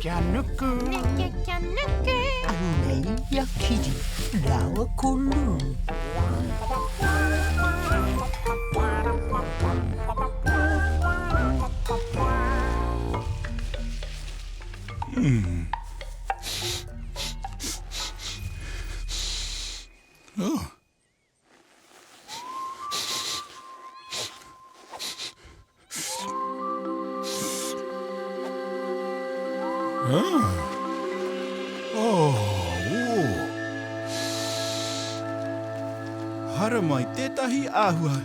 Kia nuku. Neke kia nuku. Anei a Kiri rāua ko Lou. Oh. Ah. Oh, oh. Haramai tētahi āhua.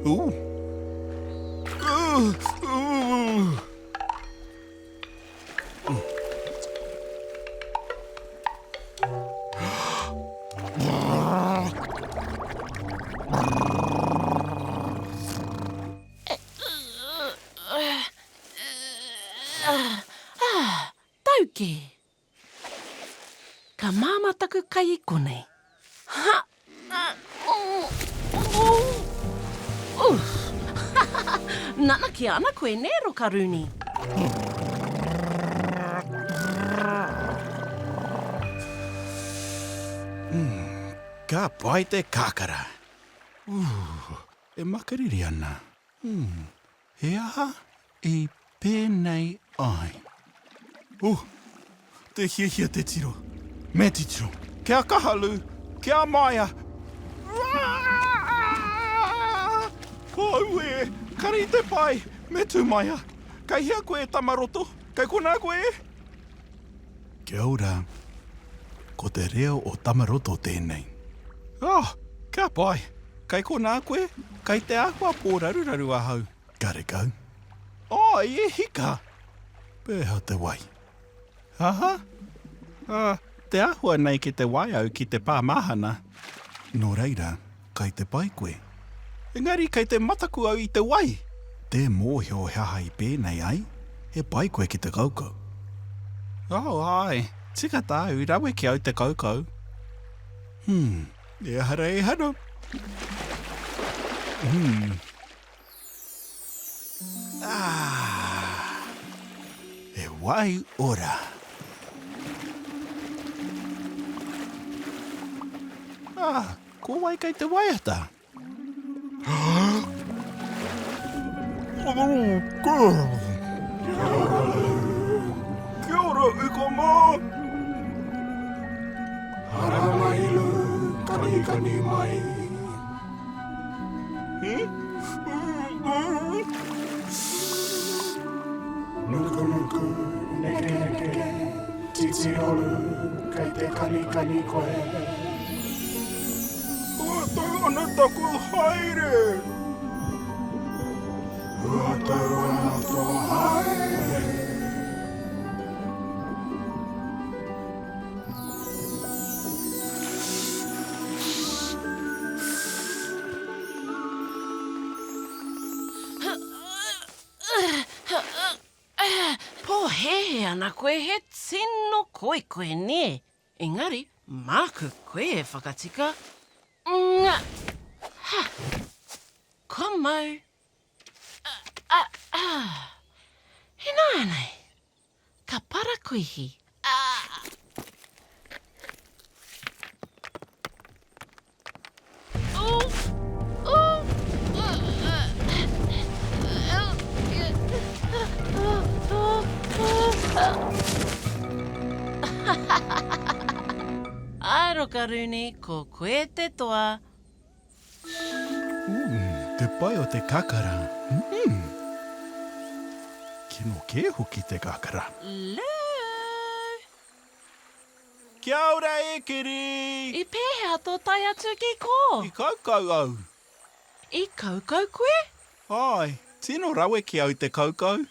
Ooh. Ooh, ooh. Tau kē. Ka māmā taku kai i konei. Ha! Nanakia ana koe, nē, Rokarūni? Ka pai te kakara. Ooh, e makariri ana. Hmm, he aha i pēnei ai? Oh, te hiahia te tiro. Me titiro. Kia kaha, Lou. Kia maia. Auē, kare i te pai. Me tū maia. Kei hea koe e Tamaroto? Kei konā koe e? Kia ora. Ko te reo o Tamaroto tēnei. Oh, kia pai. Kei konā koe? Kei te āhua pōraruraru ahau. Karekau. Āe, e hika! Pēhea te wai? Aha? Ā, te āhua nei ki te wai au ki te pā mahana. Nō reira, kei te pai koe. Engari kei te mataku au i te wai! Tē mōhio he aha i pēnei ai, he pai koe ki te kaukau. Oh, āe, tika tāu, rawe ki au te kaukau. Hmm, ehara, ehara. Hmm. Ah! He wai ora. Ah, ko wai kei te waiata? Kia ora, ika mā! Haramai lu, kanikani mai. Nukunuku, nekeneke, titiroru, kei te kanikani koe. Huatau ana taku haere. Huatau ana tō haere. Pōhēhē ana koe he tino koi koe nē, engari māku koe e whakatika. Nga! Ha! Kua mau! Ināianei, ka parakuihi. Āe Rokarūni, ko koe te toa. Ooh, te pai o te kakara. Mm. Kino kē hoki te kakara. Lou! Kia ora e Kiri! I pēhea tō tae atu ki kō? I kaukau au. I kaukau koe? Āe, tino rawe ki au te kaukau.